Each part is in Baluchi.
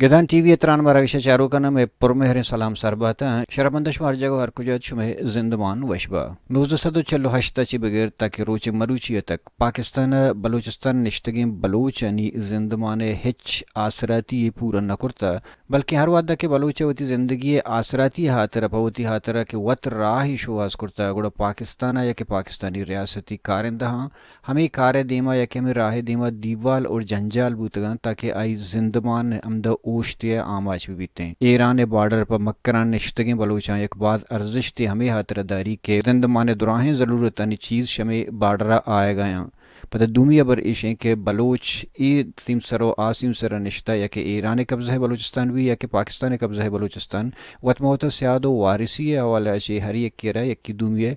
گدان ٹی وی ءِ تران مراگش ءِ چاروکاں مئے پرمہریں سلام سر بات اَنت۔ شرپمند اِت شما ہر جاگہ ءُ ہر کجا اِت، شمئے زندمان وش با۔ نوزدہ سد ءُ چل ءُ ہشت ءَ چہ بگر تاکہ روچ مروچی ءَ تک پاکستان ءَ بلوچستان ءَ نشتگیں بلوچانی زندمان ءِ ہچ آسراتی یے پورا نہ کرتہ، بلکیں ہر وہدا کہ بلوچ ءَ وتی زندگی ءِ آسراتی ءِ ہاترا، پہ وتی ہاترا کہ وت راہے شوہاز کرتہ، گڑا پاکستان ءَ یا کہ پاکستانی ریاستی کارندہاں ہمے کار ءِ دیما یا کہ ہمے راہ ءِ دیما دیوال اور جنجال بوتگ اَنت تاکہ آئی زندمان ہمدا اوشتے ءُ آماچ بہ بیتیں۔ ایران ءِ بارڈر ءَ پہ مکران ءَ نشتگیں بلوچاں یک باز ارزشتے ہمے ہاترا داری کہ زندمان ءِ دراہیں ضرورتانی چیز شمے بارڈر ءَ آیگ ءَ اَنت۔ پدا دومی ہبر ایش اِنت کہ بلوچ اے سیمسر ءُ آ سیمسر ءَ نشتہ، یا کہ ایران ءِ قبضہ ءِ بلوچستان بی یا کہ پاکستان ءِ قبضہ ءِ بلوچستان، وت ماں وت ءَ سیاد ءُ وارثی ءِ حوالہ ءَ چہ ہر یکے ءَ را یکے دومی ءِ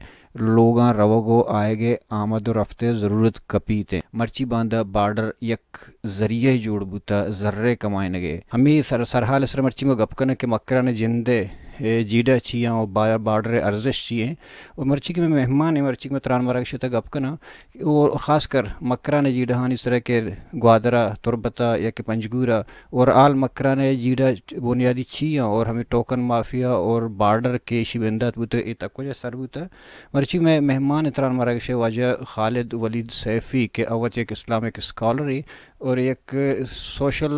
لوگاں روگ ءُ آیگ ءِ، آمد ءُ رفت ءِ ضرورت کپیت اِنت۔ مرچی باندا بارڈر یک ذریعہ جوڑ بوتہ زر ءِ کمائینگ ءِ۔ ہمے سر-، سرحال ءِ سرا مرچی ما گپ کناں کہ مکران ءِ جند ءِ، اے، جیڑہ چی اَنت ءُ با-، بارڈر ءِ ارزشت چی اِنت۔ ءُ مرچی کہ مئے مہمان اِنت، مرچی کہ ما تران مراگش ءِ تہا گپ کناں، اور خاص کر مکران ءِ جیڑہانی سرا کہ گوادر ءَ، تربت ءَ یا کہ پنجگور ءَ، اور حال مکران ءِ جیڑہ بنیادی چی اَنت اور ہمے ٹوکن مافیا اور بارڈر کہ ایشی بندات بوتہ، اے تک کجا سر بوتہ۔ مرچی مئے مہمان اِنت تران مراگش ءِ واجہ خالد ولید سیفی کہ آ وت یک اسلامک اسکالرے اور یک سوشل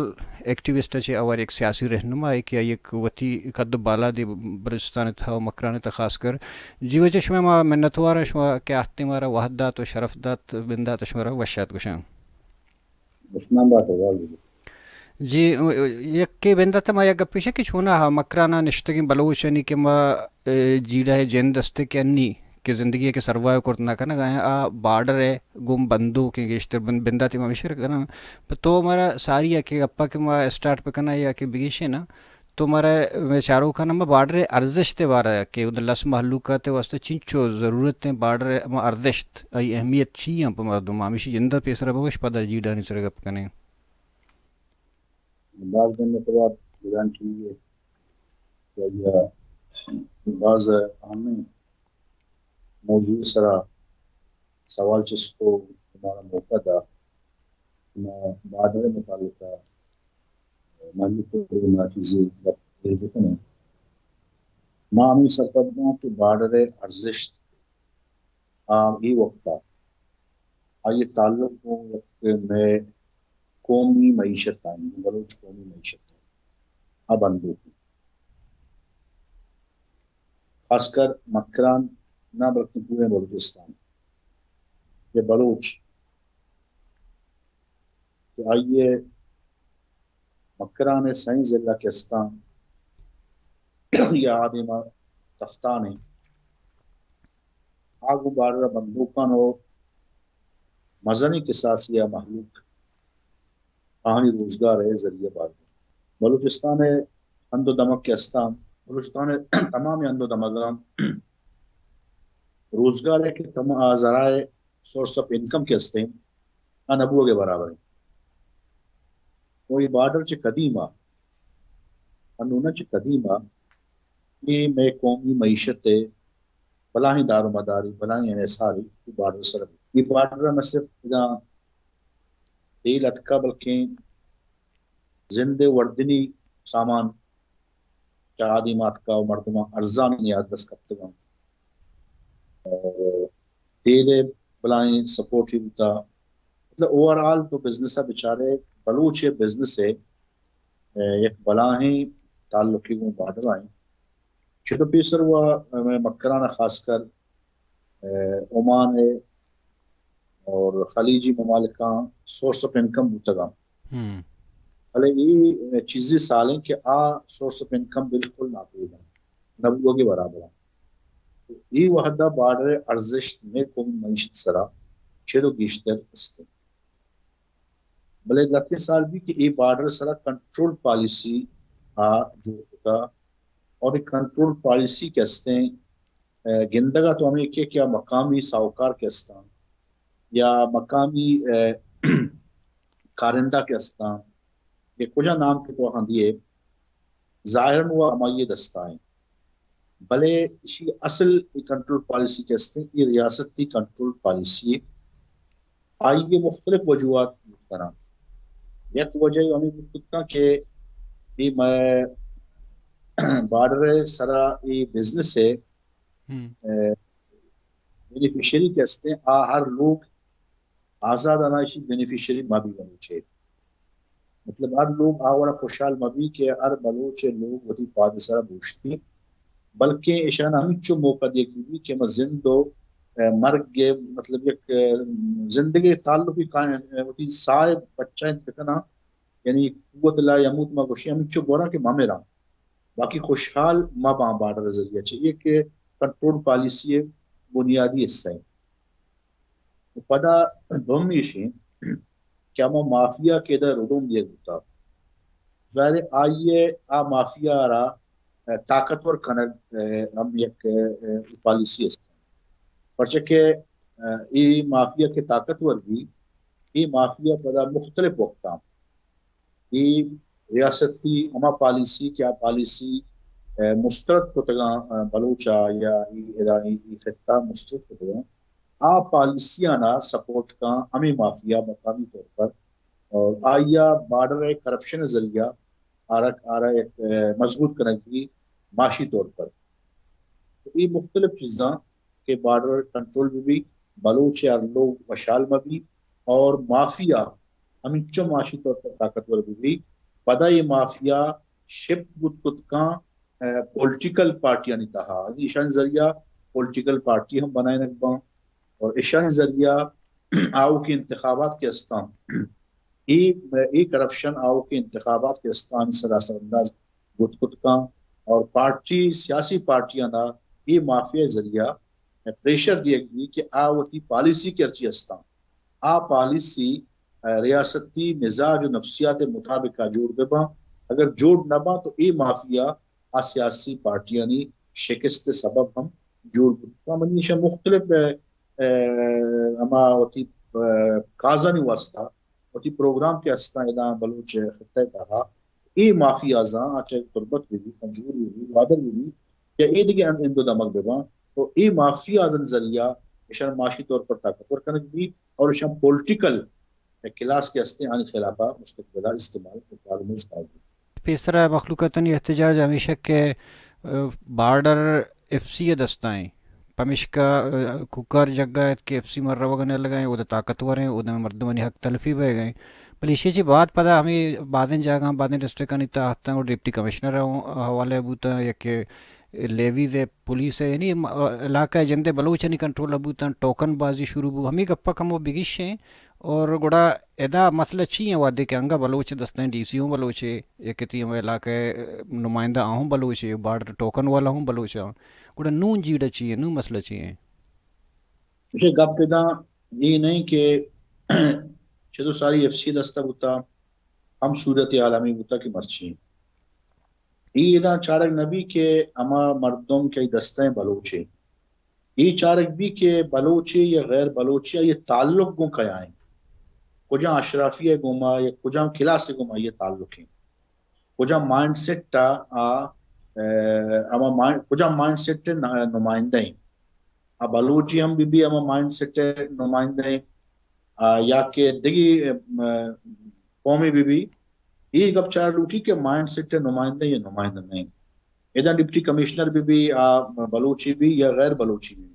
ایکٹیوسٹ ءَ چہ اوار یک سیاسی رہنمائے کہ آئی یک وتی قد ءُ بالادے بلوچستان ءِ تہا ءُ مکران ءِ تہا خاص کر۔ جی واجہ، شمئے ما منتوار ایں، شما کہ آتکت، مارا وہد دات ءُ شرف دات، بندات ءَ شمارا وش آتک گوشاں۔ وشنام بات ءُ واجہ۔ جی، یکے بندات ءَ ما یک گپے ایش کہ چوناہا مکران ءَ نشتگیں بلوچانی کہ ما، اے، جیڑہ ءِ جند است کہ انی کہ زندگی ءَ کہ سروائیو کرت نہ کنگ ءَ اَنت، آ بارڈر ءِ گوں بندوک اَنت گیشتر۔ بن-، بندات ءَ ما ہمیش کناں، پہ تو مارا ساری ءَ کہ گپ ءَ کہ ما اسٹارٹ بکناں یا کہ بگیشیناں، تو مارا، مئے چاروکاں ہم بارڈر ءِ ارزشت ءِ بارہ ءَ کہ اود لس مہلوکات ءِ واستہ چنچو ضرورت اِنت بارڈر ءِ ہما ارزشت، آئی اہمیت چی اِنت پہ مردم؟ ہمیشی جند ءَ پیسرا بگوش، پدا جیڑہانی سرا گپ کنیں۔ باز منتوار گرانٹی ءِ کہ آئی ءَ باز اہمیں موضوع ءِ سرا سوال چست کو، مارا موقع دا، ما بارڈر ءِ متعلق ءَ مہلوک ءَ ما چیزے گپ ءَ بکنیں۔ ما ہمے سرپد باں کہ بارڈر ءِ ارزشت آ اے وقت ءَ آئی ءِ تعلق گوں یک مئے قومی معیشت ءَ اِنت، بلوچ قومی معیشت ءَ آ بندوک اِنت۔ خاص کر مکران نہ بلکیں پوریں بلوچستان ءِ بلوچ کہ آئی ءِ مکران ءِ سئیں ضلع کہ استان یا آ دیما کفتان اِنت، آ گوں بارڈر ءَ بندوک اَنت ءُ مزنیں کساسے ءَ مہلوک آہانی روزگار ءِ ذریعہ بارڈر اِنت۔ بلوچستان ءِ ہند ءُ دمگ کہ استاں، بلوچستان ءِ تمامیں ہند ءُ دمگاں روزگار ءِ کہ تمام ذرائع، سورس آف انکم کہ استیں، آ نہ بوگ ءِ برابر اِنت۔ ءُ اے بارڈر چہ قدیم ءَ، انوں نہ، چہ قدیم ءَ اے مئے قومی معیشت ءِ بلاہیں دار ءُ مدارے، بلاہیں انحصارے اے بارڈر ءِ سرا بوت۔ اے بارڈر ءَ نہ صرف ادا تیل اتکا بلکیں زند ءِ وردنی سامان چہ آ دیما اتکا ءُ مردماں ارزان نیاد دست کپتگ اَنت۔ اور تیل ءِ بلاہیں سپورٹے بوتا۔ مطلب اوور آل تو بزنس ءَ بچارے، بلوچ ءِ بزنس ءِ، اے، یک بلاہیں تعلقے گوں بارڈر ءَ اِنت۔ چد ءُ پیسر وا، اے، مکران ءَ خاص کر، اے، عمان ءِ اور خلیجی ممالکاں سورس آف انکم بوتگ اَنت۔ ہم۔ بلے اے چیزے سال اِنت کہ آ سورس آف انکم بالکل ناپید اَنت، نہ بوگ ءِ برابر اَنت۔ اے وہد ءَ بارڈر ءِ ارزشت مئے قومی معیشت ءِ سرا چد ءُ گیشتر است اِنت۔ بلے لہتیں سال بی کہ اے بارڈر ءِ سرا کنٹرول پالیسی ءَ جوڑ کتا، اور اے کنٹرول پالیسی کہ استیں، اے، گندگ ءَ تو ہمے کہ کیا مقامی ساہوکار کہ استاں یا مقامی، اے، کارندہ کہ استاں، اے کجا نام کہ تو آہاں دیئے، ظاہراً وہ ہمائی دستا اِنت۔ بلے ایشی اصل اے کنٹرول پالیسی کہ استیں، اے ریاستی کنٹرول پالیسی اِنت۔ آئی ءِ مختلف وجوہات بوت کناں۔ یک وجہ ہمے بوت کنت کہ اے مئے بارڈر ءِ سرا اے بزنس ءِ بینیفیشری کہ استیں، آ ہر لوگ آزاد اناں ایشی بینیفیشری مہ بی بلوچ ءِ۔ مطلب ہر لوگ آ وڑا خوشحال مہ بی کہ ہر بلوچ ءِ لوگ وتی پاد ءِ سرا بوشتی، بلکیں ایشان ہمینچو موقع دیگ بی کہ ما زند و مرگ ءِ، مطلب یک زندگی تعلقی قائم، وتی ساہ ءَ بچائینت بکناں، یعنی قوت لا یموت ما گوشی ہمینچو گوراں کہ ما مراں، باقی خوشحال ما باں بارڈر ذریعہ چہ۔ یک کنٹرول پالیسی ءِ بنیادی حصہ ءِ۔ و پدا دومی ایش انت کہ ہما مافیا کہ ادا ردوم دیگ بوتا، ظاہر ہے آئی ءَ آ مافیا را طاقتور کنگ ہم یک پالیسی است، پرچہ کہ اے مافیا کہ طاقتور بی، اے مافیا پدا مختلف وقتاں اے ریاستی ہما پالیسی کہ آ پالیسی مسترد کتگاں بلوچ ءَ یا اے ادا اے خطہ مسترد کتگاں، آ پالیسی آنا سپورٹ کاں ہمیں مافیا مقامی طور پر، اور آئی ءَ بارڈر ءِ کرپشن ذریعہ آرک آرا یک مضبوط کنگ بی معاشی طور پر۔ تو اے مختلف چیزاں کہ بارڈر کنٹرول بہ بی، بلوچ ءِ ہر لوگ وشحال مہ بی اور مافیا ہمینچو معاشی طور پر طاقتور بہ بی، پدا اے مافیا شفٹ بوت کت کاں پولیٹیکل پارٹیانی تہا، یعنی ایشانی ذریعہ پولیٹیکل پارٹی ہم بنائینگ باں اور ایشانی ذریعہ آؤکیں انتخابات کہ استاں، اے اے کرپشن آؤکیں انتخابات کہ استاں سرا اثر انداز بوت کت کاں اور پارٹی، سیاسی پارٹیاں نا اے مافیا ذریعہ پریشر دیگ بی کہ آ وتی پالیسی کہ ہرچی استاں، آ پالیسی ریاستی مزاج و نفسیات مطابق آ جوڑ بہ باں۔ اگر جوڑ نہ باں تو اے مافیا آ سیاسی پارٹیانی شکست سبب ہم جوڑ بوت کاں۔ منی ایشاں مختلف ہما وتی کازانی واسطہ وتی پروگرام کہ استاں ادا بلوچ خطہ تہا، اے مافیازاں آ چہ تربت بہ بی، پنجگور بہ بی، گوادر بہ بی یا اے دگہ ہندو دمگ بہ باں، تو اے مافیازن ذریعہ اشان معاشی طور پر طاقتور کنگ بی اور اشان پولیٹیکل کلاس کہ استیں آنی خلاف مستقبل استعمال مکار مستعمال۔ پیسرا مخلوق ءِ تنی احتجاج ہمیشہ کہ بارڈر ایف سی ءِ دستائیں، پمیشکا کوکار جگہ ات کہ ایف سی مر روگ ءَ نہ لگائیں، اودا طاقتور ہیں، اودا مردمانی حق تلفی بہ گئے۔ بلے ایشی چی بعد پدا ہمیں بازیں جاگہاں، بازیں ڈسٹرکٹانی تہا ہستاں اور ڈپٹی کمشنر حوالے بوتاں، یک لیویز ءِ، پولیس ءِ، یعنی علاقہ ءِ جندے بلوچانی کنٹرول ءَ بوتاں، ٹوکن بازی شروع بو۔ ہمیں گپا کمو بگیشیں اور گڑا ادا مسئلہ چی ہیں؟ وہدے کہ انگا بلوچ دستیں، ڈی سی ہوں بلوچے، یک تیم علاقہ ءِ نمائندہ آہوں بلوچے، بارڈر ٹوکن والا ہوں بلوچاں۔ گڑا نون جیڑہ چی ہیں؟ نون مسئلہ چی ہیں؟ مجھے گپ ادا یہ نہیں کہ چدو ساری ایف سی دستہ بوتا، ہم صورتحال ہمیں بوتا کہ مرچی اے ادا چارگ نہ بی کہ ہما مردم کہ دستیں بلوچے، اے چارگ بی کہ بلوچے یا غیر بلوچے، آئی تعلق گوں کیا ہیں، کجا اشرافی ءِ گوما یا کجا کلاس ءِ گوما یہ تعلق ہیں، کجا مائنڈ سیٹ آ، آ، اے، ہما مائنڈ، کجا مائنڈ سیٹ ءِ نمائندہ ہیں۔ آ بلوچی ہم بی بی ہما مائنڈ سیٹ ءِ نمائندہ ہیں، آ، یا کہ دگی، اے، قومی بی بی، اے گپ چار لوٹی کہ مائنڈ سیٹ ءِ نمائندہ یا نمائندہ نہیں۔ ادا ڈپٹی کمشنر بی بی، آ، بلوچی بی یا غیر بلوچی بی،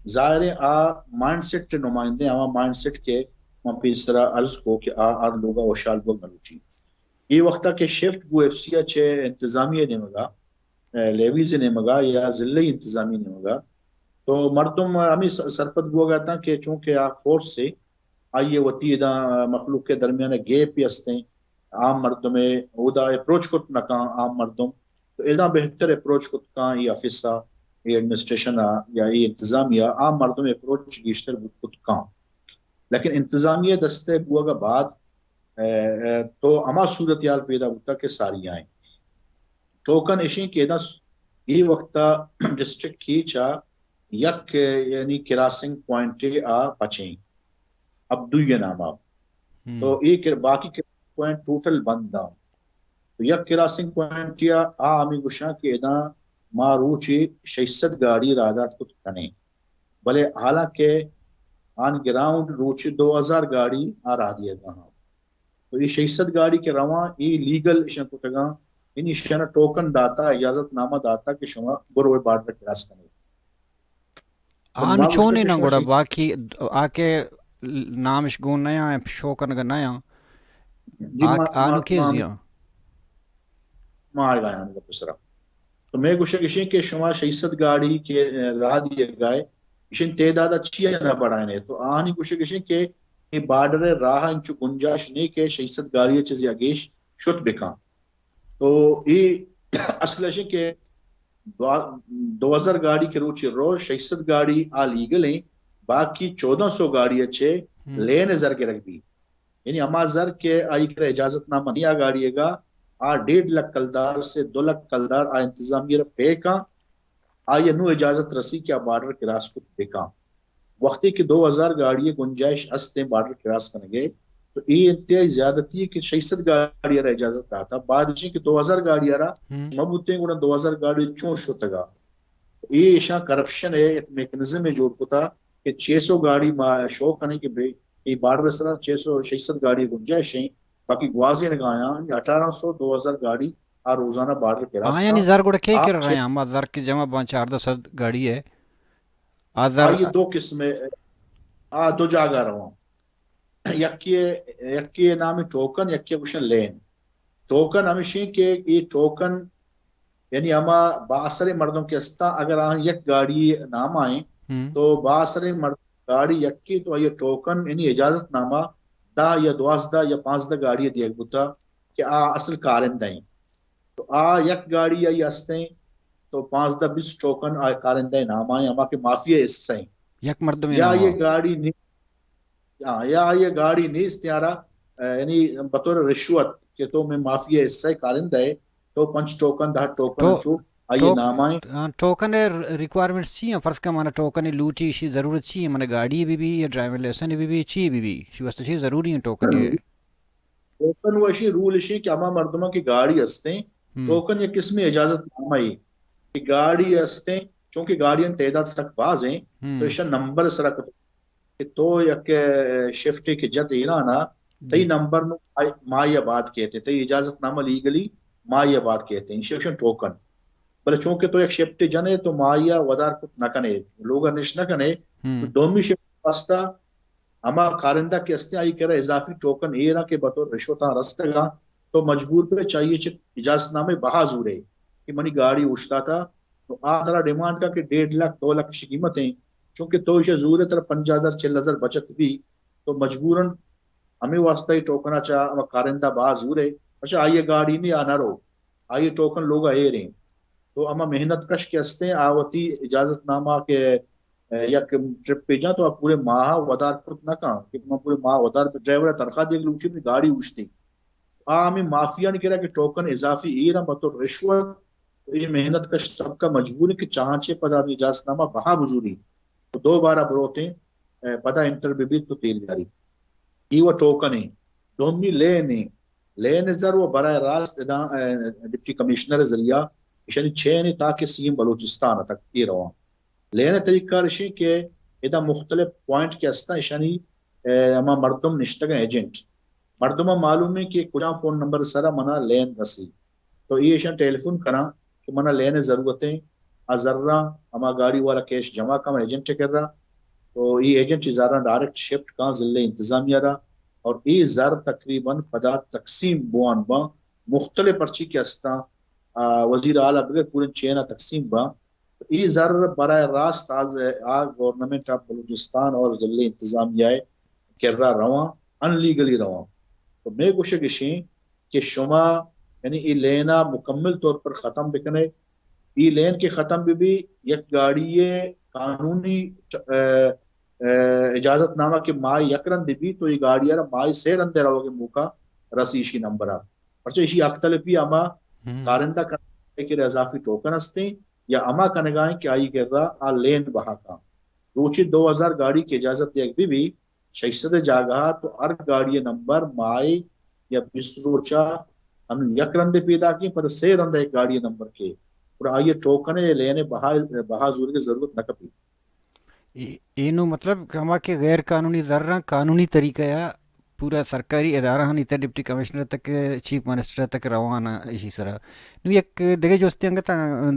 ظاہر ہے آ مائنڈ سیٹ ءِ نمائندہ، ہما مائنڈ سیٹ کہ من پیسرا عرض کو کہ آ ہر لوگا وشحال بوگ نہ لوٹی۔ اے وقتا کہ شفٹ بو ایف سی ءَ چہ انتظامیہ نیمگا، اے، لیویز نیمگا یا ضلعی انتظامیہ نیمگا، تو مردم ہمیں س-، سرپد بوگا تاں کہ چونکہ آ فورس سے آئی ءَ وتی ادا مخلوق ءِ درمیان ءَ گیپ ہستیں، عام مردم ءَ اودا اپروچ کت نہ کاں، عام مردم تو ادا بہتر اپروچ کت کاں، اے آفس ءَ، اے ایڈمنسٹریشن ءَ یا اے انتظامیہ عام مردم اپروچ گیشتر بوت کت کاں۔ لیکن انتظامیہ دست ءَ بوگ ءَ بعد، اے، اے، تو ہما صورتحال پیدا بوتا کہ ساری آئیں۔ ٹوکن اشیں کہ ادا س-، اے وقتا ڈسٹرکٹ کیچ ءَ یک، یعنی کراسنگ پوائنٹ ءَ پچیں، ابدوی ءِ نام ءَ۔ تو اے کر-، باقی کراسنگ پوائنٹ ٹوٹل بند آں۔ تو یک کراسنگ پوائنٹ یا آ ہمیں گوشاں کہ ادا ما روچے شش سد گاڑی راہ دات کت کنیں، بلے حالانکہ آن گراؤنڈ روچے دو ہزار گاڑی آ راہ دیگا ہاں۔ تو اے شش سد گاڑی کہ رواں، اے لیگل اشاں کتگاں، یعنی شنا ٹوکن داتا، اجازت نامہ داتا کہ شما برو بارڈر کراس کنئے۔ آن چونیں نہ گڑا؟ باقی آ کہ نامش گون نہ آں، شو کنگ نہ آں۔ جی، آ-، ما، آنو ما، کے ما، زیاں؟ ما آئے گا آنو پسرا۔ تو میں گوشگ اشیں کہ شما شش سد گاڑی کہ، اے، راہ دیے گائے، اشیں تعداد چیا نہ بڑھائنے۔ تو آنی گوشگ اشیں کہ اے بارڈر راہ انچو گنجائش نہیں کہ شش سد گاڑی چیزی اگیش شت بکاں۔ تو اے اصل اشیں کہ دو، دو ہزار گاڑی کہ روچے رو، شش سد گاڑی آ لیگل ایں، باقی چودہ سو گاڑی اچھے لین زر گرگ بی۔ یعنی ہما زر کہ آئی کرا اجازت نامہ نہیں آ گاڑی گا، آ ڈیڑھ لکھ کلدار سے دو لکھ کلدار آ انتظامیہ را پے کاں، آئی نو اجازت رسی کہ آ بارڈر کراس کت بکاں۔ وقتی کہ دو ہزار گاڑی گنجائش استیں بارڈر کراس کنگے، تو اے انتہائی زیادتی ہے کہ شش سد گاڑی را اجازت داتا۔ بعد اشیں کہ دو ہزار گاڑی را مبوتیں، گڑا دو ہزار گاڑی چون شتگا؟ اے ایشاں کرپشن ہے، ایک میکنزم ہے جوڑ کتا کہ چھ سو گاڑی ما شو کنیں کہ بے، اے بارڈر سرا چھ سو، شش سد گاڑی گنجائش ہیں، باقی گوازینگایاں اٹھارہ سو، دو ہزار گاڑی آ روزانہ بارڈر کراس آیانی کاں۔ زر گڑا کے آ کر رہے چھ ہیں؟ ہما زر کے جمع باں چاردہ سد گاڑی ہے۔ آ زر آئی دو قسم ہے، آ دو جاگہ رواں۔ یکے، یکے نام ٹوکن، یکے گوشن لین۔ ٹوکن ہمیشیں کہ اے ٹوکن یعنی ہما بااثریں مردم کہ استاں، اگر آہاں یک گاڑی نام آئیں، تو بااثریں مرد گاڑی یکی تو آئی ٹوکن یعنی اجازت نامہ دہ یا دوازدہ یا پانزدہ گاڑی دیگ بوتا کہ آ اصل کارندہ ہیں۔ تو آ یک گاڑی آئی استیں تو پانزدہ بیست ٹوکن آ کارندہ نام آئیں، ہما کہ مافیا حصہ ہیں۔ یک مردم یا نام یہ گاڑی نی ہاں، یا آئی گاڑی نیست یارا، اے، یعنی بطور رشوت کہ تو میں مافیا حصہ کارندہ ہے، تو پنچ ٹوکن، دہ ٹوکن ٹو-، چو آئی ٹوک-، نام آئیں۔ ہاں، ٹوکن ریکوائرمنٹس چی ہیں؟ فرض کا مانا ٹوکن لوٹی، شی ضرورت چی ہے؟ مانا گاڑی بی بی یا ڈرائیور لائسنس بی بی، چی بی بی؟ شی واسطے چی ضروری ہیں ٹوکن یہ؟ ٹوکن و اشی رول اشی کہ ہما مردماں کہ گاڑی استیں، ٹوکن یک قسم اجازت نامہ ہے کہ گاڑی استیں، چونکہ گاڑیاں تعداد سک باز ہیں، تو ایشاں نمبر سرا کت کہ تو یک، اے، شفٹے کہ جت ایران ء، تئی نمبر نو ماہ، ماہ یا بعد کیت، تئی اجازت نامہ لیگلی ماہ یا بعد کیت، انشیکشن ٹوکن۔ بلے چونکہ تو یک شفٹے جنے تو ماہ یا ودار کت نہ کنے، لوگا نش نہ کنے، تو دومی شفٹ واسطہ ہما کارندہ کہ استیں آئی کرا اضافی ٹوکن ایرا کہ بطور رشوتاں رستگاں، تو مجبور بے چاہیے چہ اجازت نامے بہا زورے کہ منی گاڑی اوشتاتا، تو آ ترا ڈیمانڈ کا کہ ڈیڑھ لاکھ، دو لاکھ شی قیمت ہیں، چونکہ تو ایشا زورے ترا پنجاہ ہزار، چل ہزار بچت بھی، تو مجبوراً ہمیں واسطہ ہی ٹوکنا چا ہما کارندہ بہا زورے، اچھا آئیے گاڑی نہیں آ نہ رو، آئیے ٹوکن لوگا اے رہیں۔ تو ہما محنت کش کہ استیں، آ وتی اجازت نامہ کہ، اے، یک ٹرپ پہ جاں تو آ پورے ماہ ودار کرت نہ کاں کہ من پورے ماہ ودار، ڈرائیور تنخواہ دیگ لوٹی، منی گاڑی اوشتی۔ آ ہمیں مافیانی کرا کہ ٹوکن اضافی ایراں بطور رشوت، تو یہ محنت کش طبقہ مجبور ہے کہ چاہاں چے پدا ہمیں اجازت نامہ بہا بزوری۔ تو دوبارہ بروتیں، اے، پدا انٹر بہ بیت تو تیل جاری۔ ای و ٹوکن ہیں۔ دومی لین ہیں۔ لین زر و براہ راست ادا، اے، ڈپٹی کمشنر ذریعہ اشانی چین تاکہ سی ایم بلوچستان تک اے رواں۔ لین طریقہ کار اشی کہ ادا مختلف پوائنٹ کہ استاں اشانی، اے، ہما مردم نشتگاں ایجنٹ۔ مردماں معلوم ہے کہ کجام فون نمبر سرا منا لین رسی۔ تو اے ایشاں ٹیلیفون کناں کہ منا لین ضرورت ہیں، آ زراں ہما گاڑی والا کیش جمع کم ایجنٹ کرا، تو اے ایجنٹ زراں ڈائریکٹ شفٹ کاں ضلع انتظامیہ را، اور اے زر تقریباً پدا تقسیم بوان باں مختلف پرچی کہ استاں، آ، وزیر اعلیٰ بگر پورے چین تقسیم باں۔ تو اے زر براہ راست آز، آ گورنمنٹ آف بلوچستان اور ضلع انتظامیہ کرا رواں، ان لیگلی رواں۔ تو میں گوشگ اشیں کہ شما یعنی اے لینا مکمل طور پر ختم بکنے۔ اے لین کہ ختم بہ بی، یک گاڑی قانونی، اے، اے، اجازت نامہ کہ ماہ یک رند بی تو اے گاڑی را ماہ سے رند روگ موقع رسی اشی نمبر۔ پرچہ اشی حق تلفی ہما کارندہ کنگا کہ اضافی ٹوکن استیں یا ہما کنگائیں کہ آئی کرا آ لین بہا کاں۔ روچی دو ہزار گاڑی کہ اجازت دیگ بہ بی، شش سد جاگہ تو ہر گاڑی نمبر ماہ یا بیست روچا ہم یک رندے پیدا کی، پدا سے رندے یک گاڑی نمبر کے۔ اور آئی ٹوکن لین بہا، بہا زورگ ضرورت نہ کپی۔ اے، اینو مطلب کہ ہما کہ غیر قانونی زراں قانونی طریقہ یا پورا سرکاری ادارہانی تہ ڈپٹی کمشنر تک، چیف منسٹر تک روان ایں ایشی سرا۔ نوں یک دگہ جستے انگت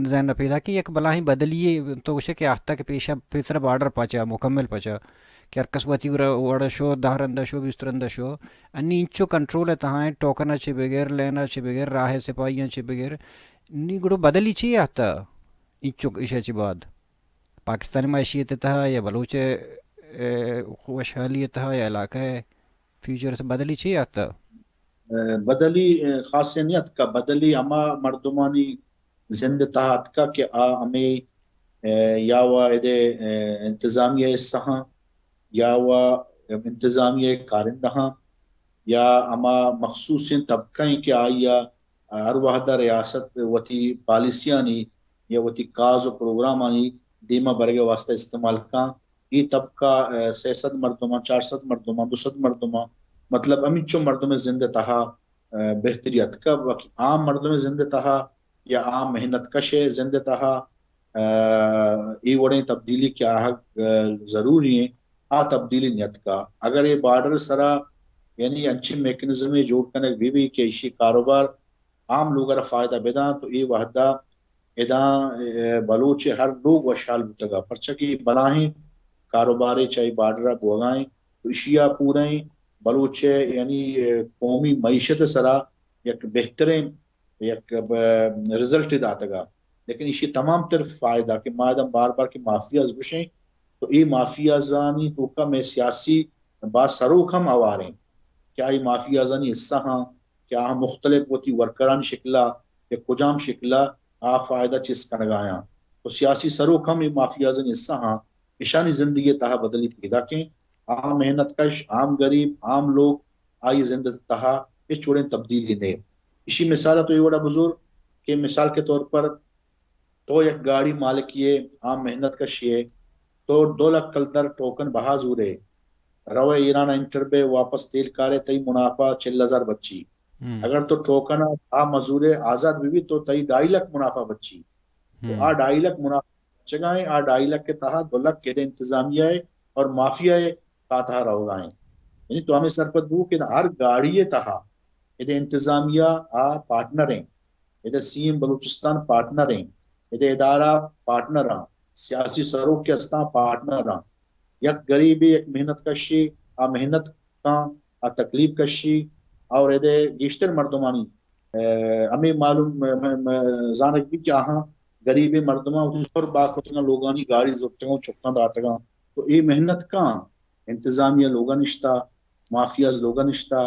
ذہن ءَ پیدا کہ یک بلاہیں بدلی یے تو گوشے کہ آہتہ کہ پیشہ پیسرا بارڈر پچا، مکمل پچا، کہ ہر کس وتی وڑا، وڑا شو، دہ رندا شو، بیست رندا شو، انی انچو کنٹرول ءِ تہا ایں، ٹوکن ءَ چہ بغیر، لین ءَ چہ بغیر، راہ ءِ سپاہیاں چہ بغیر۔ نی گڑا بدلی چی آہتہ؟ انچو ایشی ءَ چہ بعد پاکستانی معیشیت ءِ تہا یا بلوچ ءِ، اے، خوشحالی ءِ تہا یا علاقہ ءِ فیوچر ءَ بدلی چی آتکا؟ اے، بدلی، اے، خاصیں نیتکا۔ بدلی ہما مردمانی زند ءِ تہا اتکا کہ آ ہمے، اے، یا و ادے، اے، انتظامیہ ءِ حصہ آں، یا و انتظامیہ ءِ کارندہ آں، یا ہما مخصوصیں طبقہ ایں کہ آئی ءَ ہر وہد ءَ ریاست وتی پالیسیانی یا وتی کاز و پروگرامانی دیما برگ ءِ واستہ استعمال کاں۔ اے طبقہ، اے، سئے سد مردماں، چار سد مردماں، دو سد مردماں، مطلب ہمینچو مردم ءِ زند ءِ تہا، اے، بہتری اتکہ، باقی عام مردم ءِ زند ءِ تہا یا عام محنت کش ءِ زند ءِ تہا، اے، اے وڑیں تبدیلی کہ آہگ، اے، ضروری ایں، آ تبدیلی نیتکا۔ اگر اے بارڈر ءِ سرا یعنی انچیں میکانزمے جوڑ کنگ بہ بی کہ ایشی کاروبار عام لوگ ءَ را فائدہ بداں، تو اے وہدا ادا، اے، بلوچ ءِ ہر لوگ وشحال بوتگا، پرچا کہ بلاہیں کاروبارے چہ اے بارڈر ءَ بوگا ایں، تو ایشی ءَ پوریں بلوچ ءِ یعنی، اے، قومی معیشت ءِ سرا یک بہتریں یک ب-، رزلٹ داتگا۔ لیکن ایشی تمام تر فائدہ کہ ما ادا بار بار کہ مافیاز گوشیں، تو اے مافیازانی توکا مئے سیاسی باز سروک ہم ہواریں کہ آئی مافیازانی حصہ آں کہ آ مختلف وتی ورکرانی شکلا یا کجام شکلا آ فائدہ چست کنگایاں۔ تو سیاسی سروک ہم اے مافیازانی حصہ آں، اشانی زندگی ءِ تہا بدلی پیداکیں۔ عام محنت کش، عام غریب، عام لوگ، آئی زند ءِ تہا ہچ وڑیں تبدیلی نے۔ ایشی مثال ءَ تو اے وڑا بزور کہ مثال کے طور پر تو یک گاڑی مالکے ئے، عام محنت کشے ئے، تو دو لکھ کلدار ٹوکن بہا زورے، روے ایران ءَ انٹر بے، واپس تیل کارے، تئی منافع چل ہزار بچی۔ ہم۔ اگر تو ٹوکن ءَ آ مزورے آزاد بہ بی تو تئی ڈھائی لکھ منافع بچی۔ تو ہم۔ آ ڈھائی لکھ منافع بچگا ایں، آ ڈھائی لکھ ءِ تہا دو لکھ ادے انتظامیہ ءِ اور مافیا ءِ کھاتہ ءَ روگا ایں۔ یعنی تو ہمے سرپد بو کہ ہر گاڑی ءِ تہا ادے انتظامیہ آ پارٹنر ایں، ادے سی ایم بلوچستان پارٹنر ایں، ادے ادارہ پارٹنر آں، سیاسی سروک کہ استاں پارٹنر آں۔ یک غریبے، یک محنت کشے، آ محنت کاں، آ تکلیف کشی، اور ادے گیشتر مردمانی، اے، ہمے معلوم، م-، م-، م-، زانگ بی کہ آہاں غریبیں مردماں وتی زر بہا کتگاں، لوگانی گاڑی زرتگاں، چکاں داتگاں۔ تو اے محنت کاں، انتظامیہ لوگا نشتا، مافیاز لوگا نشتا،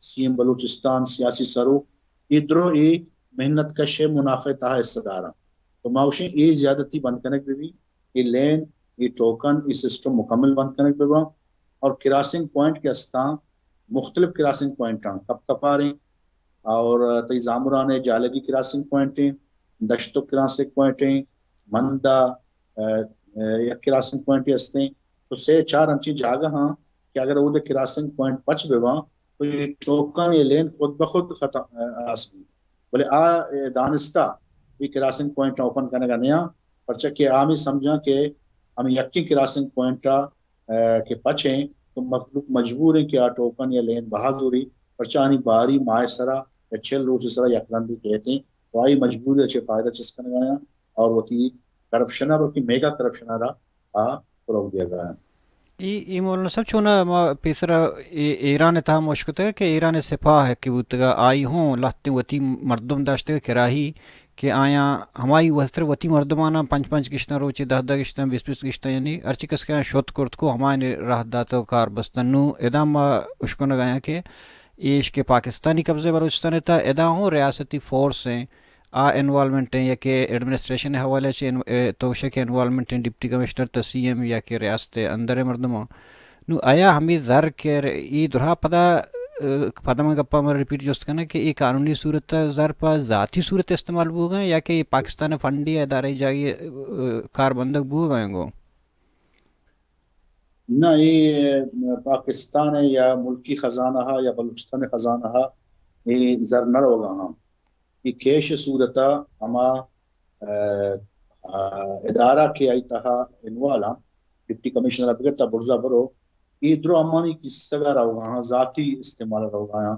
سی ایم بلوچستان، سیاسی سروک، اے درو اے محنت کش ءِ منافع ءِ تہا حصہ داراں۔ تو ما گوشیں اے زیادتی بند کنگ بہ بی، اے لین، اے ٹوکن، اے سسٹم مکمل بند کنگ بہ باں۔ اور کراسنگ پوائنٹ کہ استاں، مختلف کراسنگ پوائنٹ آں، کپ کپاریں، اور تئی زامران ءِ جالگی کراسنگ پوائنٹ ایں، دشتک کراسنگ پوائنٹ ایں، مند ءَ، اے، اے، یک کراسنگ پوائنٹے استیں۔ تو سے چار انچیں جاگہ آں کہ اگر اودے کراسنگ پوائنٹ پچ بہ باں، تو اے ٹوکن، اے لین خود بخود ختم، اے، ہلاس بی۔ بلے آ، اے، دانستہ اے کراسنگ پوائنٹ اوپن کنگا نیاں، پرچا کہ آ ہمے سمجھاں کہ ہمے یکیں کراسنگ پوائنٹ ءَ، اے، کہ پچ ایں، تو مخلوق مجبور ایں کہ آ ٹوکن یا لین بہا زوری، پرچا آنی باری ماہ ءِ سرا یا چل روچ ءِ سرا یک رندے کیت ایں، تو آئی مجبوری ءَ چہ فائدہ چست کنگا ایں اور وتی کرپشن ءَ، بلکہ میگا کرپشن ءَ را آ فروغ دیگا ایں۔ اے، اے مولانا صاحب، چونا ما پیسرا اے، ایران ءِ تہا مشکتگ کہ ایران ءِ سپاہ کہ بوتگا، آئی ہوں لہتیں وتی مردم داشتگ کراہی کہ آیاں ہمائی وستر وتی مردماناں پنچ پنچ گشتاں روچے، دہ دہ گشتاں، بیست بیست گشتاں، یعنی ہرچی کس کہ آیاں شت کرت کو ہمایانی راہ دات و کار بستن۔ نوں ادا ما اشکنگ آیاں کہ ایش کہ پاکستانی قبضہ بلوچستان ءِ تہا، ادا ہوں ریاستی فورس ایں، آ انوالومنٹ ایں یا کہ ایڈمنسٹریشن ءِ حوالہ چہ ان-، اے، تو گوشے کہ انوالومنٹ ایں، ڈپٹی کمشنر تا سی ایم یا کہ ریاست ءِ اندر ءِ مردماں۔ نوں آیا ہمے زر کہ اے درا پدا، اے، پدا من گپا من ریپیٹ جست کناں کہ اے قانونی صورت ءَ زر پہ ذاتی صورت استعمال بوگا ایں یا کہ اے پاکستان ءِ فنڈے ادارہ جاگے، اے، کار بندگ بوگا ایں گوں؟ نہ، اے پاکستان ءِ یا ملکی خزانہ ءَ یا بلوچستان ءِ خزانہ ءَ اے زر نہ روگا آں۔ اے کیش ءِ صورت ءَ ہما، اے، اے، ادارہ کہ آئی تہا انوالو آں، ڈپٹی کمشنر ءَ بگر تا برزا برو، اے درہمانی کیسگ ءَ روگا آں، ذاتی استعمال ءَ روگا آں،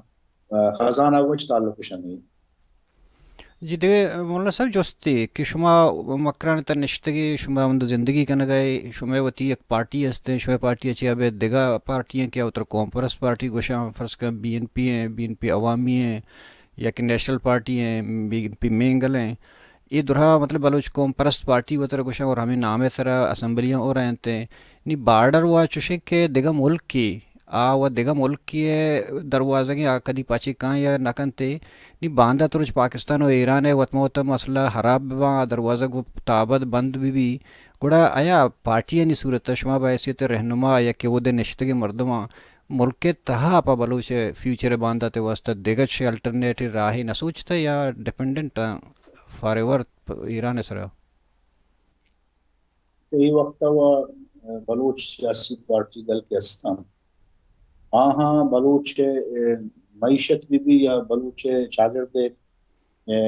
ءَ، خزانہ ءَ وچ تعلق شنی۔ جی دگہ مولانا صاحب، جستے کہ شما مکران تہ نشتگے، شما ہمدا زندگی کنگا ئے، شما وتی یک پارٹی ہستیں، شما پارٹی چیا بے دگہ پارٹی ہیں کہ اتر قوم پرست پارٹی گوشاں، فرض کن بی این پی ہیں، بی این پی عوامی ہیں، یا کہ نیشنل پارٹی ہیں، بی این پی مینگل ہیں، اے درہا مطلب بلوچ قوم پرست پارٹی وتر گوشاں اور ہمیں نام سرا اسمبلیاں اور ہیں تے نی بارڈر وا چوشیں کہ دگہ ملک کی آ و دگہ ملک کی دروازگیں آ کدی پاچے کاں یا نہ کنتے۔ نی باندات روچ پاکستان و ایران ءِ وت ماں وت مسئلہ خراب بباں، آ دروازگ و تابد بند بہ بی، گڑا آیا پارٹیانی صورت ءَ شما بحیثیت رہنما یا کہ اودے نشتگیں مردماں ملک ءِ تہا پہ بلوچ ءِ فیوچر ءِ باندات ءِ واستہ دگہ چے الٹرنیٹو راہے نہ سوچتہ یا ڈیپینڈنٹ آں فار ایور ایران ءِ سرا؟ اے وقت ءَ و بلوچ سیاسی پارٹی گل کہ استاں، آہاں بلوچ ءِ، اے، معیشت بہ بی یا بلوچ ءِ چاگرد ءِ، اے،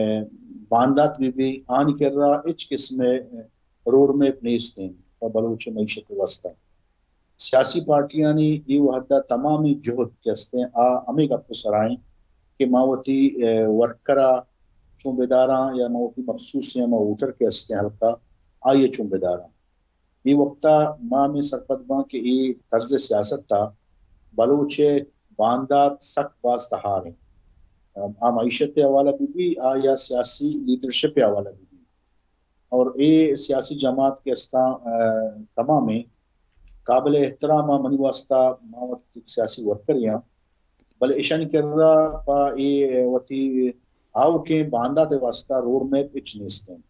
باندات بہ بی، آنی کرا ہچ قسم ءِ روڈ میپ نیست انت پہ بلوچ ءِ معیشت ءِ واستہ۔ سیاسی پارٹیانی اے وہد ءَ تمامیں جہد کہ استیں آ ہمے گپ ءِ سرا انت کہ ما وتی، اے، ورکر ءَ چون بداراں یا ما وتی مخصوصیں ہما ووٹر کہ استیں حلقہ آئی ءَ چون بداراں۔ اے وقت ءَ ما ہمے سرپد باں کہ اے طرز سیاست ءَ بلوچ ءِ باندات سک باز تہار انت۔ آ معیشت ءِ حوالہ بہ بی، آ یا سیاسی لیڈرشپ ءِ حوالہ بہ بی۔ اور اے سیاسی جماعت کہ استاں، آ، تمامیں قابل احترام آں منی واستہ، ما وت یک سیاسی ورکرے آں، بلے ایشانی کرا پہ اے وتی آؤکیں باندات ءِ واستہ روڈ میپ ہچ نیست انت۔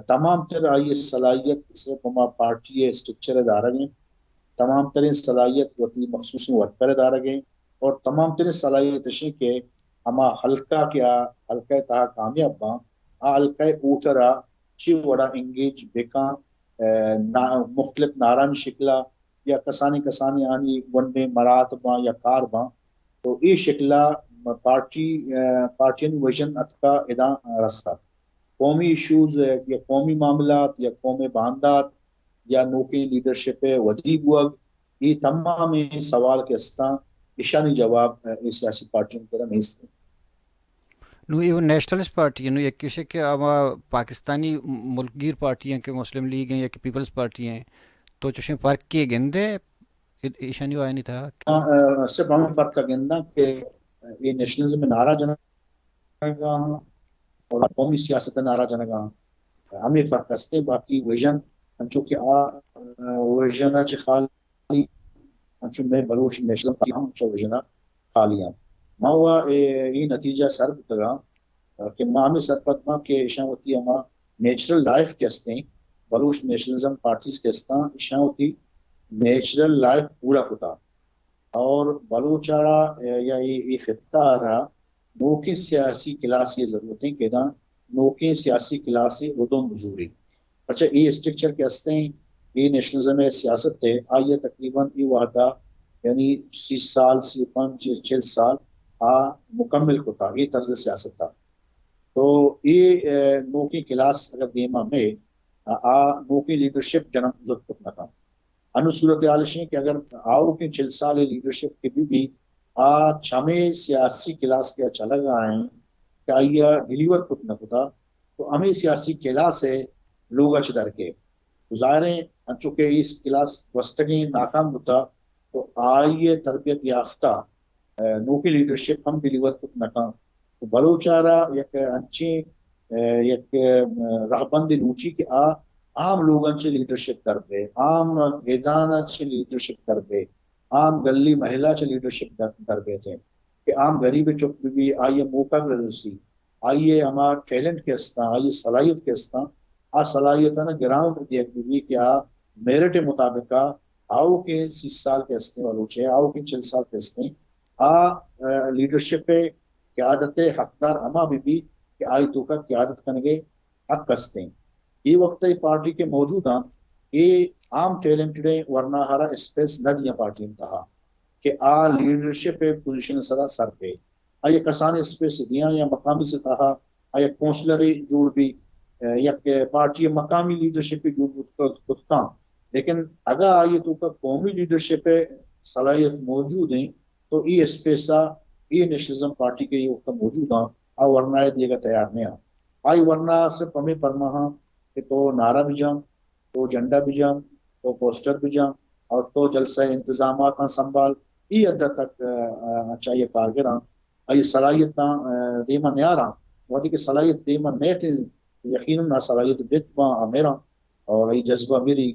تمام تر آئی ءِ صلاحیت صرف ہما پارٹی ءِ اسٹرکچر ءِ دارگ ءَ انت، تمام تریں صلاحیت وتی مخصوصیں ورکر ءِ دارگ ءَ انت اور تمام تریں صلاحیت اش انت کہ ہما حلقہ کہ آ حلقہ ءِ تہا کامیاب باں، آ حلقہ ءِ ووٹر ءَ چی وڑا انگیج بکاں، اے، نا-، مختلف نعرہانی شکل ءَ یا کسانیں کسانیں آنی گونڈیں مراعات باں یا کار باں، تو اے شکل ءَ پارٹی، اے، پارٹیانی ویژن اتکا ادا رستہ۔ قومی ایشوز یا قومی معاملات یا قوم ءِ باندات یا نوکیں لیڈرشپ ءِ ودی بوگ، اے تمامیں سوال کہ استاں، ایشانی جواب، اے، اے سیاسی پارٹیانی کرا نیست انت۔ نوں اے نیشنلسٹ پارٹی، نوں یک ایش کہ ہما پاکستانی ملک گیر پارٹی ہیں کہ مسلم لیگ ہیں یا کہ پیپلز پارٹی ہیں، تو چوشیں فرق کے گندے ای-، ایشانی و آیانی تہا؟ آ، آ، صرف ہمے فرق ءَ گنداں کہ اے نیشنلزم ءِ نعرہ جنگ ءَ آں اور قومی سیاست ءِ نعرہ جنگ ءَ آں۔ ہمے فرق است، باقی ویژن انچو کہ آ، آ، ویژن ءَ چہ خالی، انچو مئے بلوچ نیشنل پارٹی ہم چہ ویژن ءَ خالی آں۔ ما و اے، اے نتیجہ سر بوتگ آں کہ ما ہمے سرپد باں کہ ایشاں وتی ہما نیچرل لائف کہ استیں، بلوچ نیشنلزم پارٹیز کہ استاں، ایشاں وتی نیچرل لائف پورا کتا۔ اور بلوچ ءَ را یا اے، اے خطہ ءَ را نوکیں سیاسی کلاسے ضرورت انت کہ داں نوکیں سیاسی کلاسے ردوم بزوری۔ پرچہ اے اسٹرکچر کہ استیں، اے نیشنلزم ءِ سیاست ءِ، آئی ءَ تقریباً اے وہد ءَ یعنی سی سال، سی و پنچ، چل سال آ مکمل کتا اے طرز سیاست ءَ۔ تو اے، اے، نوکیں کلاس اگر دیما مئے، آ، آ نوکیں لیڈرشپ جنم زرت کت نہ کنت۔ انوں صورتحال اش انت کہ اگر آؤکیں چل سال ءِ لیڈرشپ کہ بہ بی، آ چمے سیاسی کلاس کہ چلگ ءَ انت کہ آئی ءَ ڈیلیور کت نہ کتا، تو ہمے سیاسی کلاس ءِ لوگ ءَ چہ در کئے۔ تو ظاہر انت انچو کہ اے کلاس گوستگیں ناکام بوتا، تو آئی ءِ تربیت یافتہ، اے، نوکیں لیڈرشپ ہم ڈیلیور کت نہ کنت۔ تو بلوچ ءَ را یک انچیں، اے، یک، اے، رہبندے لوٹی کہ آ عام لوگاں چہ لیڈرشپ در بئے، عام گدان ءَ چہ لیڈرشپ در بئے، عام گلی محلہ چہ لیڈرشپ در، در بیت انت کہ عام غریب چک بہ بی، آئی ءَ موقع بہ رسی، آئی ءِ ہما ٹیلنٹ کہ استاں، آئی ءِ صلاحیت کہ استاں، آ صلاحیتاں گراؤنڈ دیگ بہ بی کہ آ میرٹ ءِ مطابق ءَ آؤکیں سی سال کہ استیں بلوچ ءِ، آؤکیں چل سال کہ استیں، آ، اے، لیڈرشپ ءِ قیادت ءِ حقدار ہما بہ بی کہ آئی توکا قیادت کنگ ءِ حق استیں۔ اے وقت ءَ اے پارٹی کہ موجود آں، اے عام ٹیلنٹڈیں ورنا ءَ را اسپیس نہ دیاں پارٹی ءِ تہا کہ آ لیڈرشپ ءِ پوزیشن ءِ سرا سر بئے۔ آئی ءَ کسانیں اسپیس دیاں یا مقامی سطح ءَ آ یک کونسلرے جوڑ بی، اے، یک پارٹی ءِ مقامی لیڈرشپے جوڑ کت، کت کاں۔ لیکن اگاں آئی ءِ توکا قومی لیڈرشپ ءِ صلاحیت موجود ہیں، تو ای اسپیس ءَ ای نیشنلزم پارٹی کہ یہ وقت موجود ہیں، آ ورنا ءَ دیگا تیار نہیں ہیں۔ آئی ورنا صرف ہمیں پرماہاں کہ تو نعرہ بجاں، تو جھنڈا بجاں، تو پوسٹر بجاں اور تو جلسہ انتظامات سنبھال، ای حد تک، آ، آ، چاہیے کارگراں۔ آئی صلاحیتاں، آ، دیما نیاراں۔ وہدے کہ صلاحیت دیما نیتیں، یقیناً آ صلاحیت بت باں، آ میراں اور آئی جذبہ میری۔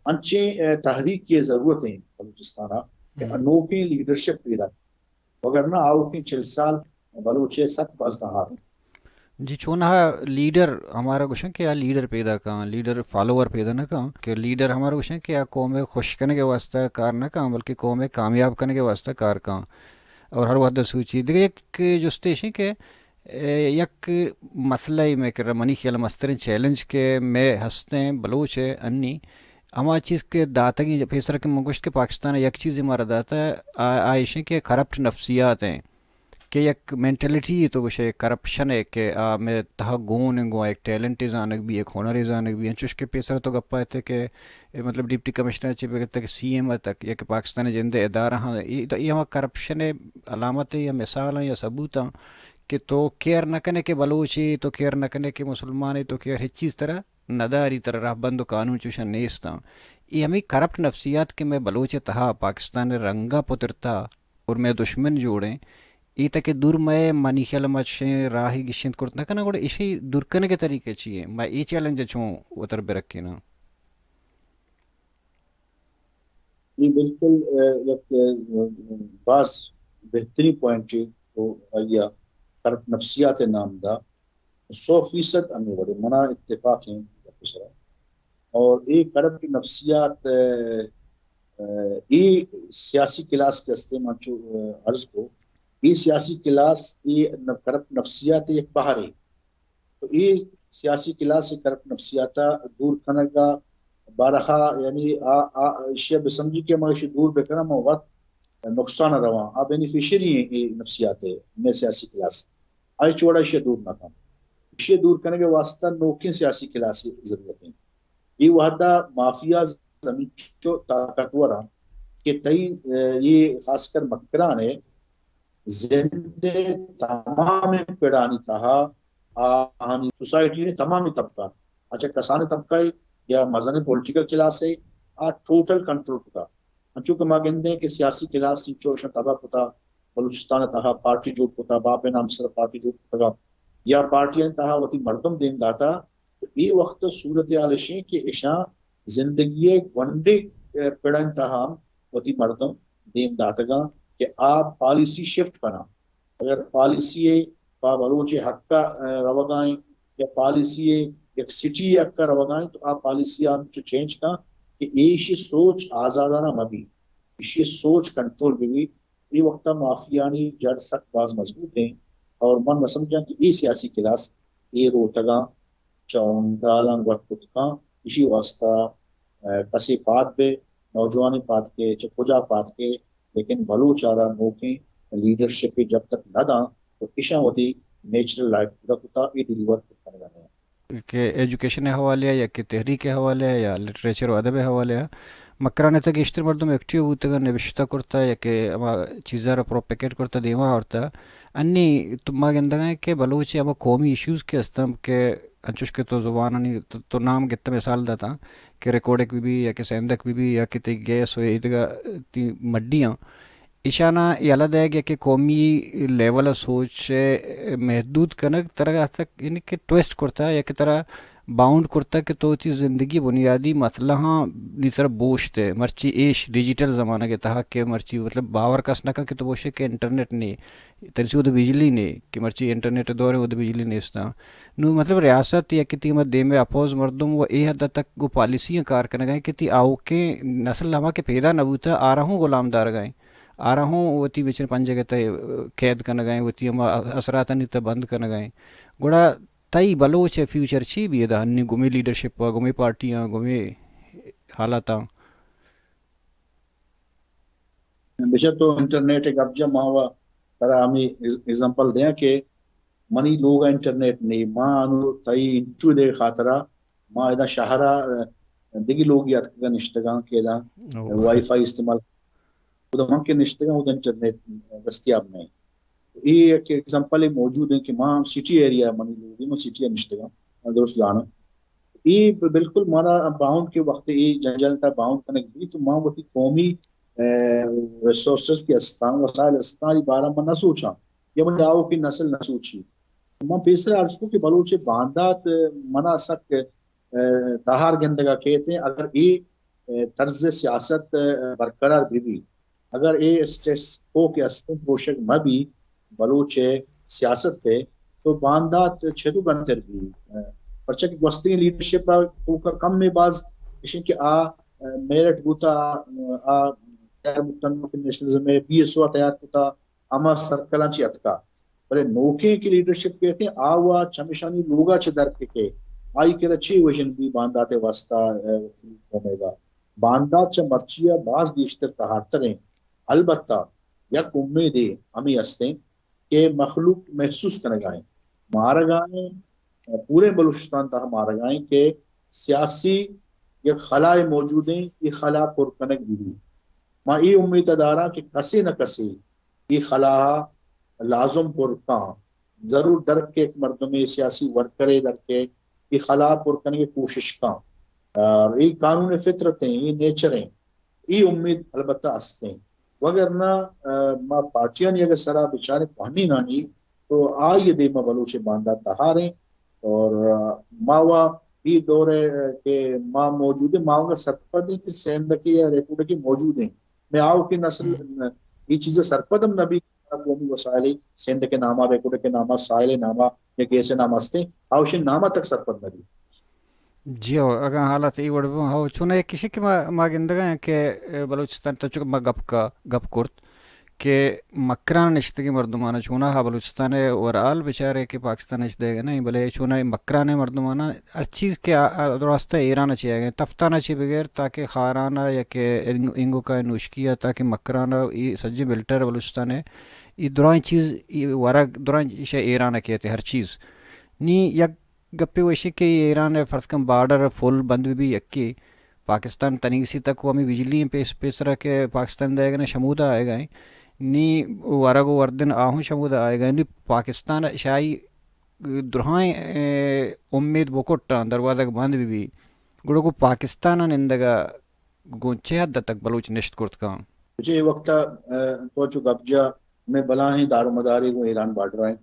انچیں، آ، تحریک کی ضرورت ہیں بلوچستان ءَ کہ نوکیں لیڈرشپ پیدا، وگرنہ آؤکیں چل سال بلوچ ءَ سک باز تہار ہیں۔ جی، چونہا لیڈر ہمارا گوشن کہ آ لیڈر پیدا کاں، لیڈر فالوور پیدا نہ کاں، کہ لیڈر ہمارا گوشن کہ آ قوم ءَ خوش کنگ ءِ واسطہ کار نہ کاں، بلکہ قوم ءَ کامیاب کنگ ءِ واسطہ کار کاں۔ اور ہر وہد سوچی۔ دگہ یک جستے ایش کہ، اے، یک مسئلہ ءَ مئے کرا منی خیال ءَ مستریں چیلنج کہ مئے ہستیں بلوچ ءَ انی ہما چیز کہ داتگیں پیسر کہ من گوشت کہ پاکستان ءَ یک چیزے مارا داتہ، آ، آ ایش کہ کرپٹ نفسیات ہیں۔ کہ یک مینٹلٹی تو گوشے کرپشن ہے کہ آ مئے تہا گون انگو، ایک ٹیلنٹ زانگ بھی، ایک ہنر زانگ بھی، انچوش کہ پیسر تو گپا تے کہ اے مطلب ڈپٹی کمشنر چے بگر تک سی ایم تک یا کہ پاکستان جند ادارہ ہاں، اے تو اے ہما کرپشن ہے علامت ہے یا مثال ہیں یا ثبوت ہیں کہ تو کیئر نہ کنے کہ بلوچے، تو کیئر نہ کنے کہ مسلمانے، تو کیئر ہچ چیز ترا نداری، ترا رہبند و قانون چوشا نیستاں۔ اے ہمیں کرپٹ نفسیات کہ مئے بلوچ تہا پاکستان رنگا پترتا اور مئے دشمن جوڑیں، اے تک دور مئے منی خیال ما چشیں راہی گشنت کرت نہ کناں، گڑا ایشی دور کنگ ءِ طریقہ چی ہیں؟ ما اے چیلنج چون وتر برکیناں؟ اے بالکل، اے، یک، اے، باز بہترین پوائنٹ ہے تو آئیا کرپٹ نفسیات نام دا۔ سو فیصد ہمیں وڑے منا اتفاق ہیں۔ اور اے کرپٹ نفسیات، اے، اے، اے سیاسی کلاس کہ ہستے، من چو، اے، عرض کو، اے سیاسی کلاس، اے ن-، کرپٹ نفسیات یک بہرے۔ تو اے سیاسی کلاس اے کرپٹ نفسیات دور کنگا بارہا، یعنی آ، آ، اشیا بسمجھی کہ ما اشی دور بکناں، ما وت نقصان رواں۔ آ بینیفیشری ہیں اے نفسیات ہے، میں سیاسی کلاس۔ آئی چوڑا اشی دور نہ کن۔ اشی دور کنگ واسطہ نوکیں سیاسی کلاس ضرورت ہیں۔ اے وہدا مافیا زمین چو طاقتور ہیں کہ تئی، اے، یہ خاص کر مکران ہے، زند تمام پڑانی تہا آہانی سوسائٹی نے تمامی طبقہ، اچھا کسان طبقہ ہے یا مزن پولیٹیکل کلاس ہے، آ ٹوٹل کنٹرول کتا۔ انچو کہ ما گندیں کہ سیاسی کلاس انچو اشاں تباہ کتا، بلوچستان تہا پارٹی جوڑ کتا، باپ نام سر پارٹی جوڑ کتگا، یا پارٹی تہا وتی مردم دیم داتا، تو اے وقت صورتحال اشیں کہ اشاں زندگی گونڈے، اے، پڑن تہا وتی مردم دیم داتگاں کہ آ پالیسی شفٹ کناں۔ اگر پالیسی پا بلوچ حق ء روگائیں یا پالیسی یک سٹی حق ء روگائیں تو آ پالیسی ہم چو چینج کن کہ ایشی سوچ آزادانہ مبی، ایشی سوچ کنٹرول ببی۔ اے وقتا مافیانی جڑ سک باز مضبوط ہیں اور من نہ سمجھاں کہ اے سیاسی کلاس اے روتگاں چہ ہنڈالاں گوت کت کن۔ ایشی واسطہ، ء، کسے پاد بہ، نوجوانیں پاد کے، چہ کجا پاد کے، لیکن بلوچ آرا نوکیں لیڈرشپ جب تک نہ داں تو ایشاں وتی نیچرل لائف پورا کتا، اے ڈیلیور کت کنگا نہ۔ کہ ایجوکیشن حوالے یا کہ تحریک حوالے یا لٹریچر و ادب حوالے مکران تک گیشتر مردم ایکٹیو بوتگا، نبشتہ کرتا یا کہ ہما چیزا را پروپیگیٹ کرتا، دیما آورتا۔ انی تو ما گندگا کہ بلوچ ہما قومی ایشوز کہ ہستن کہ انچوش کہ تو زبانانی تو، تو نام گتہ مثال داتا کہ ریکوڈک بی بی یا کہ سیندک بی بی یا کہ تئی گیس و ایدگہ تئی مڈیاں، ایشانا یلہ دئیگ یا کہ قومی لیول سوچ محدود کنگ ترا تک یعنی کہ ٹویسٹ کرتا یا کہ ترا باؤنڈ کرتا کہ تو وتی زندگی بنیادی مسئلہ ہاں نی سر بوشت ہے۔ مرچی ایش ڈیجیٹل زمانہ کے تہا کہ مرچی مطلب باور کس نہ کن کہ تو بوشے کہ انٹرنیٹ نے تنسی وہ بجلی نے کہ مرچی انٹرنیٹ دور ہے وہ بجلی نیستا۔ نو مطلب ریاست یا کہ تئی ہما دیمے اپوز مردم و اے حد تک گو پالیسیاں کار کنگا ہیں کہ تئی آؤکیں نسل ہما کہ پیدا نہ بوتا آرا ہوں غلام دارگا ہیں، آرا ہوں وتی بچن پنجگ ء تہ قید کنگا ہیں، وتی ہما اثراتانی تہ بند کنگا ہیں۔ گڑا تئی بلوچ ء فیوچر چی بیے دا ہنی گمی لیڈرشپ ء گمی پارٹیاں گمی حالاتاں؟ بچہ تو انٹرنیٹ ء گپ جا ما و ترا ہمیں ایگزامپل دیاں کہ منی لوگ ء انٹرنیٹ نہیں، ما انو تئی انٹرویو دے خاطرا ما ادا شہر ء دگی لوگ یاتکگا نشتگاں کہ ادا او۔ وائی فائی استعمال۔ ادا من کہ نشتگاں، ادا انٹرنیٹ دستیاب نہ ایں۔ اے یک ایگزامپل موجود ایں کہ ما سٹی ایریا، منی لوگ ایں، من سٹی ءَ نشتگاں، من درست زاناں۔ اے ب-، بالکل مارا باؤنڈ کے وقت اے جنجال تا باؤنڈ کنگ بی تو ما وتی قومی، اے، ریسورسز کہ استاں، وسائل استاں، اے بارہ ما نہ سوچاں، یا منی آؤکیں نسل نہ سوچی۔ من پیسر عرض کو کہ بلوچ باندات منا سک، اے، تہار گندگا کیت ایں۔ اگر اے، اے، طرز سیاست، اے، برقرار بہ بی، اگر اے اسٹیٹس کو کہ استیں پروشگ مہ بی بلوچ سیاست ءِ، تو باندات چدو گنتر بی۔ اے، پرچا کہ گوستگیں لیڈرشپ ءَ توکا کم ءَ باز اشیں کہ آ، اے، میرٹ بوتا، آ تیار بوتن کہ نیشنلزم ءِ، بی ایس او ءَ تیار کتا، ہما سرکلاں چہ اتکا۔ بلے نوکیں کہ لیڈرشپ کیت ایں، آ وا چمیشانی لوگا چہ در کے کہ آئی کرا چے ویژن بی باندات ءِ واسطہ، اے، وتی قوم ءِ گا۔ باندات چہ مرچی ءَ باز گیشتر تہارتر ایں۔ البتہ یک امیدے ہمے است ایں کہ مخلوق محسوس کنگا ایں، مارگا ایں، پورے بلوچستان تہا مارگا ایں کہ سیاسی یک خلائے موجود ایں، اے خلا پر کنگ بہ بی۔ ما اے امید ءَ داراں کہ کسے نہ کسے اے خلا ءَ لازم پر کاں۔ ضرور درکے یک مردمے، سیاسی ورکرے درکے اے خلا ءَ پر کنگ ءِ کوشش کاں۔ آ، اے قانون فطرت ایں، اے نیچر ایں۔ اے امید البتہ است ایں۔ وگرنہ، آ، ما پارٹیانی اگر سرا بچاریں کوہنینانی، تو آئی ءِ دیما بلوچ باندات تہار ایں۔ اور، آ، ما وا اے دور ءَ، آ، کہ ما موجود ایں، ما اونگا سرپد ایں کہ سیندکے یا ریکوڈکے موجود ایں۔ مئے آؤکیں نسل، ہم۔ اے چیز ءَ سرپد ہم نہ بی۔ قومی وسائل سندھ کے ناما، ریکوڈ کے ناما، ساحل ناما یا گیس نام ہستیں، آوشی ناما تک سرپد نہ بی۔ جی ہو، اگاں حالات اے وڑ بوں، ہو، چون یک کشے کہ ما، ما گندگا ہیں کہ، اے، بلوچستان تو چونکہ ما گپ کا، گپ کرت کہ مکران نشتگیں مردمانا چونا ہا بلوچستان ءِ اوور آل بچارے کہ پاکستان اش دیگا نہیں، بلے چونا مکران ءِ مردمانا ہر چیز کہ آ، آ، دراستا ایران چی آگے، تفتانا چی بغیر تاکہ خارانا یا کہ انگ-، انگوکا نوشکیا تاکہ مکرانا ای سجی بلٹر بلوچستان ءِ ای درائیں چیز، ای ورگ، درائیں ایشا ایران ءَ کیت ہر چیز۔ نی یک گپے وشی کہ ایران ءِ فرض کن بارڈر فل بند بی، یکی پاکستان تنیگسی تک و ہمیں بجلی ہیں پیس، پیسرا کہ پاکستان دے گئے شمودا آئے گئے۔ نی ورگ و وردن آہوں شمودا آئے گئے۔ نی پاکستان شاہی درائیں، اے، امید بکٹاں دروازگ بند بی بی۔ گڑا گوں پاکستان ءَ نندگ ءَ گوں چے حد ءَ تک بلوچ نشت کرت کن؟ چہ اے وقت ءَ، اے، تو چو گپ جا، مئے بلاہیں دار و مدارے گوں ایران بارڈر ءَ انت۔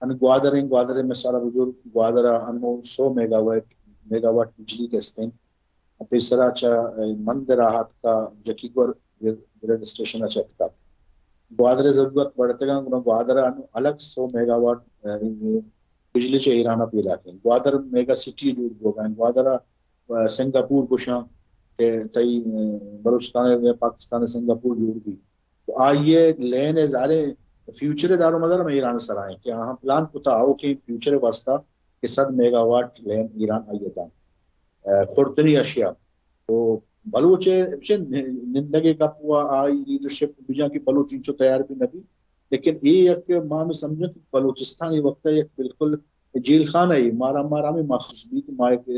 ہمیں گوادر انت، گوادر ءِ مثال ءَ بزور، گوادر ءَ انوں سو میگا واٹ، میگا واٹ بجلی کہ است انت۔ پیسرا چہ، اے، مند راہ اتکا جکیگور گرڈ اسٹیشن ءَ چہ اتکا۔ گوادر ءِ ضرورت بڑتگاں، گڑا گوادر ءَ انوں الگ سو میگا واٹ، اے، بجلی چہ ایران ءَ پیداک انت۔ گوادر میگا سٹی جوڑ بوگا انت۔ گوادر ءَ سنگاپور گوشاں کہ تئی، اے، بلوچستان ءَ پاکستان ءِ سنگاپور جوڑ بی۔ تو آئی ءِ لین ءِ ظاہریں فیوچر ءِ دار و مدار ہم ایران ءِ سرا ایں کہ آہاں پلان کتا آؤکیں فیوچر ءِ واسطہ کہ صد میگا واٹ لین ایران آئی ءَ داں۔ اے، خوردنی اشیاء۔ تو بلوچ ءِ چہ نندگ ءِ گپ و آئی لیڈرشپ بجاں کہ بلوچ انچو تیار بی نہ بی۔ لیکن اے یک ما ہمیں سمجھیں کہ بلوچستان اے وقت ءَ یک بالکل جیل خانہ اے، مارا، مارا ہمیں محسوس بی کہ ما یک،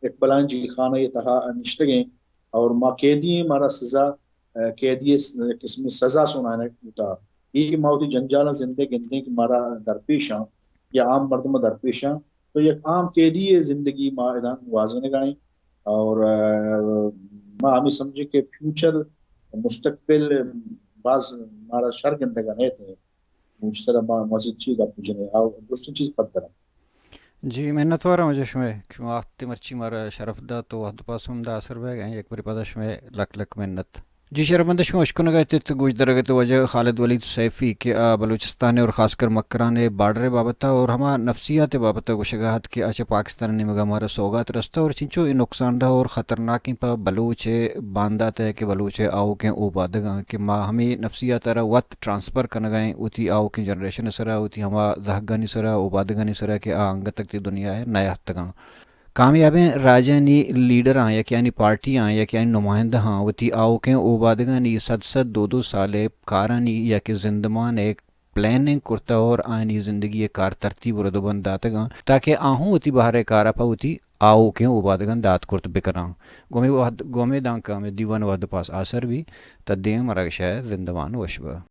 یک بلائیں جیل خانہ اے تہا نشتگیں اور ما قیدی ایں، مارا سزا، اے، قیدی ءِ س-، قسمیں سزا سنائینگ بوتا۔ اے کہ ما وتی جنجالاں زندے گندیں کہ مارا درپیشاں یا عام مردم درپیشاں، تو یک عام قیدی ءِ زندگی ما ادا گوازینگا ایں۔ اور، اے، ما ہمیں سمجھیں کہ فیوچر، مستقبل باز مارا شر گندگا نیت ایں۔ نوشتر ما مزید چی گپ جنیں، آ درستیں چیز پد درم۔ جی، منتواراں واجہ شمئے کہ وقت مرچی مارا شرف دات و وقت پاس ہم دا اثر بیگ ایں، یک بری پدا شمئے لک لک منت۔ جی شرفمند، شما اشکنگ ءَ ات، گوش درگ ءَ ات واجہ خالد ولید سیفی کہ آ بلوچستان ءِ اور خاص کر مکران ءِ بارڈر ءِ بابت ءَ اور ہما نفسیات ءِ بابت ءَ گوشگ ءَ ات کہ آ چہ پاکستان ءِ نیمگ ءَ مارا سوگات رستہ اور چنچو اے نقصان دہ اور خطرناک ایں پہ بلوچ ءِ باندات ءَ کہ بلوچ ءِ آؤکیں اوبادگاں کہ ما ہمے نفسیات ءَ را وت ٹرانسفر کنگ ءَ ایں وتی آؤکیں جنریشن ءِ سرا، وتی ہما زہگانی سرا، اوبادگانی سرا کہ آ انگت تک تئی دنیا ءَ نیاتکگاں۔ کامیابیں راجانی لیڈراں یا کہ آنی پارٹیاں یا کہ آنی نمائندہاں وتی آؤکیں اوبادگانی صد صد دو دو سالے کارانی یا کہ زندمان ءِ پلاننگ کرتہ اور آنی زندگی ءِ کار ترتیب و ردوبند داتگاں تاکہ آہوں وتی بہر ءِ کارا پہ وتی آؤکیں اوبادگاں دات کرت بکناں۔ گوں ہمے وہد، گوں ہمے دانکہ ہمے دیوان وہد پاس آسر بی، تا دیم مرگ شہ زندمان وش بہ۔